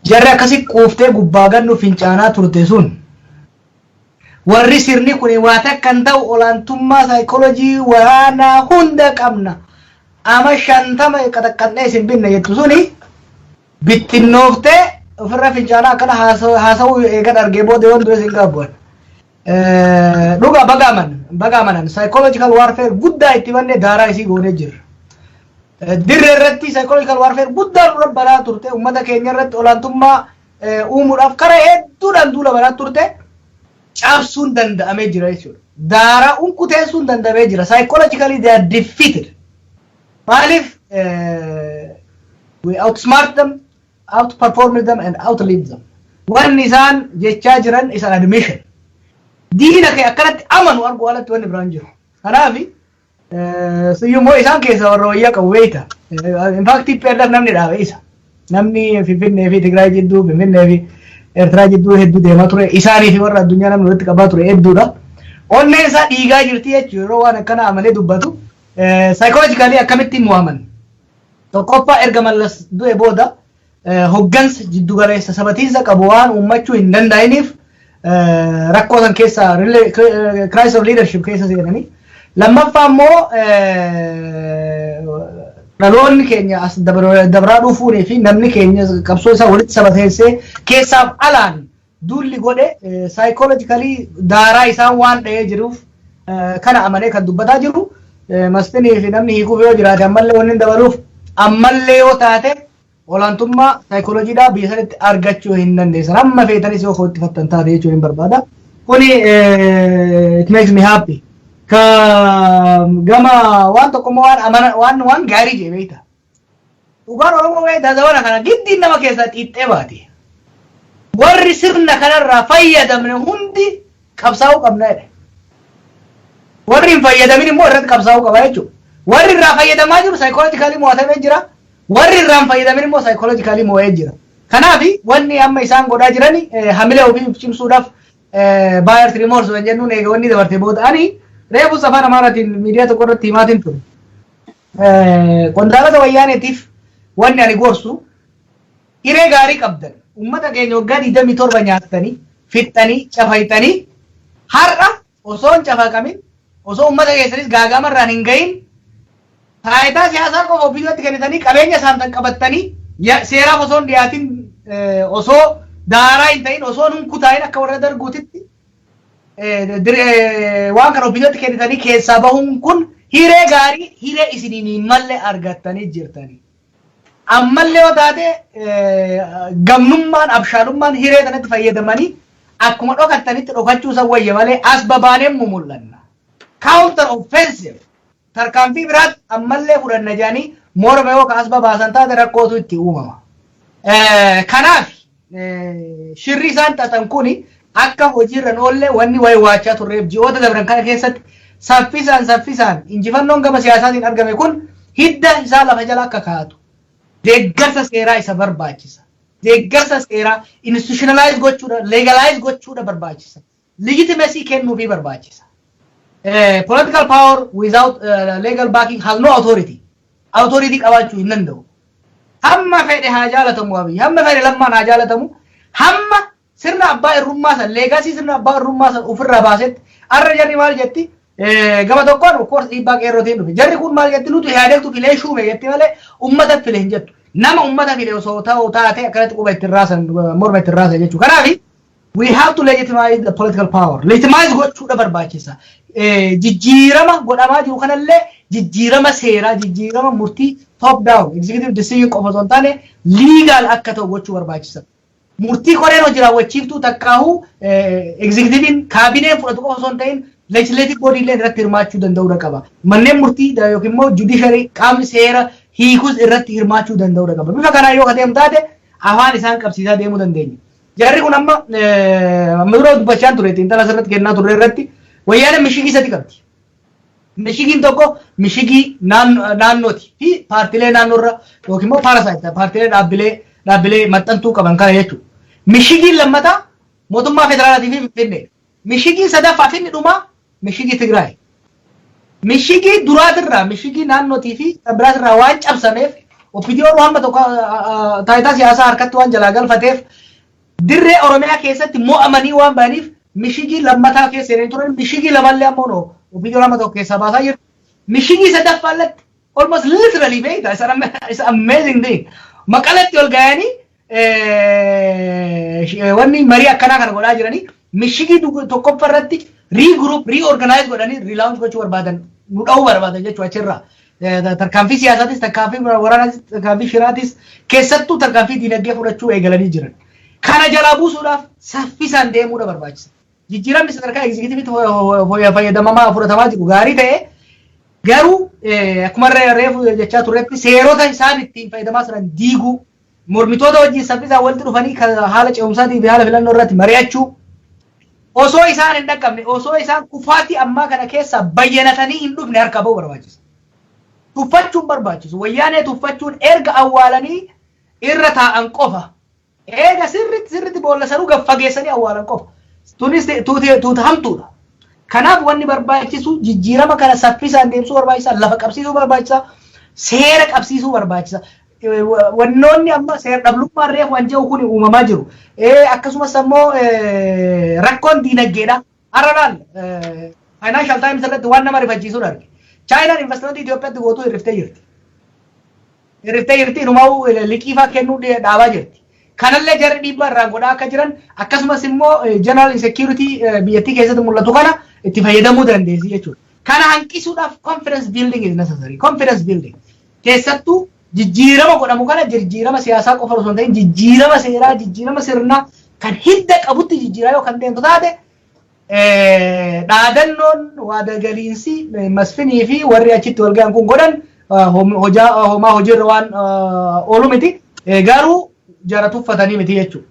Jarri akkasi quuftee gubbaa gannu fincaanaa turte sun, warri sirni kun waa takka hin ta'u, olaantummaa saayikoolojii waraanaa hunda qabna, ama 50 qaxaqqannee isin binna jettu suni bittinnooftee ofirra fincaanaa akkana haasa'uu eegan argee booda yoon dura isin gaabbu'an. Dhuga bagaaman bagaamanan psychological warfare guddaa itti banne, daaraa isii goonee jirra. Dirree irratti psychological warfare guddaa nurra banaa turte. Uummata keenya irratti olaantummaa uumuudhaaf karaa hedduudhaan duula banaa turte cabsuun danda'amee jira jechuudha. Daaraa unkuteessuun danda'amee jira. Psychologically they are defeated. Maaliif? We outsmart them, outperform them and outlive them. Wanni isaan jechaa jiran is an admission. Diina kee akkanatti amanu argu alatti wanni biraan jiru. Kanaaf siyyummoo isaan keessa warra wayyaa qabu beeyta. In fact, TPLF namni dhaabe isa. Namni Finfinnee fi Tigraay jidduu, Finfinnee fi Eertiraa jidduu hedduu deemaa ture. Isaanii fi warra addunyaa namni walitti qabaa ture hedduudha. Onneen isaa dhiigaa jirti jechuudha yeroo waan akkana amanee dubbatu. Psychologically akkamittiin mo'aman? Tokkoffaa, erga Mallas du'e booda hoggansa jiddu galeessa sabatiinsa qabu waan uummachuu hin danda'iniif rakkoo san keessa, crisis of leadership keessa seenanii. Lammaffaa immoo, dhaloonni keenya as dabraa dhufuunii fi namni keenya qabsoo isaa walitti sabateessee keessaaf alaan duulli godhe psychologically daaraa isaan waan dha'ee jiruuf kana amanee kan dubbataa jiru. Mastinii fi namni hiikuuf yoo jiraate, ammallee wanni dabaluuf, ammallee yoo taate olaantummaa saayikolojiidhaa biyya sanitti argachuu hin dandeessan. Hamma feetanis yoo itti fattan taate jechuun hin barbaada. Kuni it makes me happy. Ka gama waan tokko immoo waan amana waan gaarii jee beekta. Dhugaan Oromoo beektaa, zamana kana giddiin nama keessaa xiixxee baati. Warri sirna kanarraa fayyadamne hundi qabsaa'uu qabna jedhe. Warri hin fayyadamin immoo irratti qabsaa'uu qaba jechuudha. Warri irraa fayyadamaa jiru psychologically mo'atamee jira. Warri irraa hin fayyadamin immoo psychologically mo'ee jira. Kanaaf wanni amma isaan godhaa jiran hamilee ofii cimsuudhaaf, buyer's remorse kan jennuun, eega wanni dabarte booda, ani reefus afaan Amaaraatiin miidiyaa tokko irratti himaatiin ture. Qondaalota Wayyaaneetiif wanni ani gorsu, hiree gaarii qabdan, uummata keenya waggaa 27 nyaattanii fixxanii cafayxanii, har'a osoo hin cafaqamin, osoo uummata keessanis gaagamarraan hin gahin, taayitaa siyaasaa qofa ofiitti kennitanii, qabeenya isaan qabattanii, seeraaf osoo hin dhiyaatin, osoo daaraa hin ta'in, osoo hin kutaa'in, akka warra darguutitti waan kana ofiitti kennitanii keessaa bahuun kun hiree gaarii, hiree isiniin hin malle argattanii jirtanii. Ammallee yoo taate, gamnummaan abshaalummaan hiree kanatti fayyadamanii akkuma dhokattanitti dhokachuu san wayya malee as babaaneen mu mul'anna. Counter offensive, tarkaanfii biraatti ammallee fudhanna jedhanii morma yoo as babaasan taate rakkootu itti uumama. Kanaaf shirri isaan xaxan kuni akka hojiirra oollee wanni wayi waachaa turreef, ji'oota dabran kana keessatti saffisaan saffisaan injifannoon gama siyaasaatiin argame kun hidda isaa lafa jala akka kaa'atu deeggarsa seeraa isa barbaachisa. Deeggarsa seeraa institutionalize gochuudha, legalize gochuudha barbaachisa. Legitimacy kennuufii barbaachisa. Political power without legal backing has no authority. Authority qabaachuu hin danda'u. Hamma fedhe haa jaalatamu Abiy, hamma fedhe Lammaan haa jaalatamu, hamma sirna abbaa irrummaa san, legacy sirna abbaa irrummaa san ofirraa baasetti. Arra jarri maal jetti? Gama tokkoon, of course, dhiibbaa qeerrootiin dhufe. Jarri kun maal jetti? Nuti Ihaadeegtu filee shuume jetti malee ummata file hin jettu. Nama ummata file osoo ta'u taate akkanatti quba ittiin raasan, morma ittiin raasan jechuudha. Kanaaf we have to legitimize the political power. Legitimize gochuudha barbaachisa. Jijjiirama godhamaa jiru kanallee jijjiirama seeraa, jijjiirama murtii top down executive decision qofa osoo hin taane legal akka ta'u gochuu barbaachisa. Murtii koreen hojii raawwachiiftuu takkaahuu executiveiin kaabineen fudhatu qofa osoo hin ta'in legislative body illee irratti hirmaachuu danda'uudha qaba. Manneen murtii yookiin immoo judiciary, qaamni seera hiikus irratti hirmaachuu danda'uudha qaba. Bifa kanaan yoo adeemu taate afaan isaan qabsiisaa deemuu dandeenya. Jarri kun amma dura dubbachaa ture, xiinxala asirratti kennaa turre irratti, Wayyaaneen mishigii sadi qabdi. Mishigiin tokko mishigii naannooti fi paartilee naannoorra yookiin immoo parasite paartilee, dhaabbilee maxxantuu qaban kana jechuudha. Mishigiin lammataa mootummaa federaalaatii fi Finfinnee. Mishigiin sadaffaa fi inni dhumaa mishigii Tigraay. Mishigii duraatirraa, mishigii naannootii fi kan biraatirraa waan cabsameef OPDO'n hamma tokko taayitaa siyaasaa harkatti waan jalaa galfateef, dirree Oromiyaa keessatti mo'amanii waan ba'aniif, mishigii lammataa keessa seenanii turan. Mishigii lamallee ammoo OPDO'n hamma tokko keessaa baasaa jirti. Mishigii sadaffaa irratti almost literally, beektaa, it's amazing thing. Maqalatti ol ga'anii wanni marii akkanaa kana godhaa jiranii, mishigii tokkoffaa irratti regroup, reorganize godhanii relaunch gochuu barbaadan, nu dha'uu barbaadan jechuudha achirraa. Tarkaanfii siyaasaatis, tarkaanfii waraanaatis, tarkaanfii shiraatis, keessattuu tarkaanfii diinagdee fudhachuu eegalanii jiran. Kana jalaa buusuudhaaf saffisaan deemuudha barbaachisa. Jijjiiramni sadarkaa executiveitti fayyadamamaa fudhatamaa jiru gaarii ta'e, garuu akkuma reefu jechaa turretti, seerota isaan ittiin fayyadamaa turan diiguu, mormitoota wajjin saffisaan walitti dhufanii haala ce'umsaatii fi haala filannoo irratti mari'achuu, osoo isaan hin dhaqqabne, osoo isaan kufaatii ammaa kana keessa bayyanatanii hin dhufne harka ba'uu barbaachisa. Tuffachuun barbaachisu. Wayyaanee tuffachuun erga awwaalanii irra taa'an qofa. Eega sirritti sirritti boolla sanuu gad fageessanii awwaalan qofa. Tunis tuuta hamtuudha. Kanaaf wanni barbaachisu jijjiirama kana saffisaan deemsuu barbaachisa, lafa qabsiisuu barbaachisa, seera qabsiisuu barbaachisa. Wannoonni amma seera dhablummaan reefu waan jedhu kun uumamaa jiru. Akkasumas ammoo rakkoon diinagdeedha. Har'a laal, Financial Times irratti waan nama rifachiisuun arge. Chaayinaan investmentii Itoophiyaatti gootuu hirriftee jirti. Hirriftee jirti, inumaa liqii fa'aa kennuu dhaabaa jirti. Kanallee jarri dhiibbaa irraan godhaa akka jiran, akkasumas immoo general insecurity biyyattii keessatti mul'atu kana itti fayyadamuu dandeessi jechuudha. Kana hanqisuudhaaf confidence building is necessary. Confidence building. Keessattuu jijjiirama godhamu kana jijjiirama siyaasaa qofa osoo hin ta'in, jijjiirama seeraa, jijjiirama sirnaa kan hidda qabutti jijjiiraa yoo kan deemtu taate, dhaadannoon waada galiinsi Masfinii fi warri achitti wal ga'an kun godhan homaa hojiirra waan oolu miti. Garuu jara tuffatanii miti jechuudha.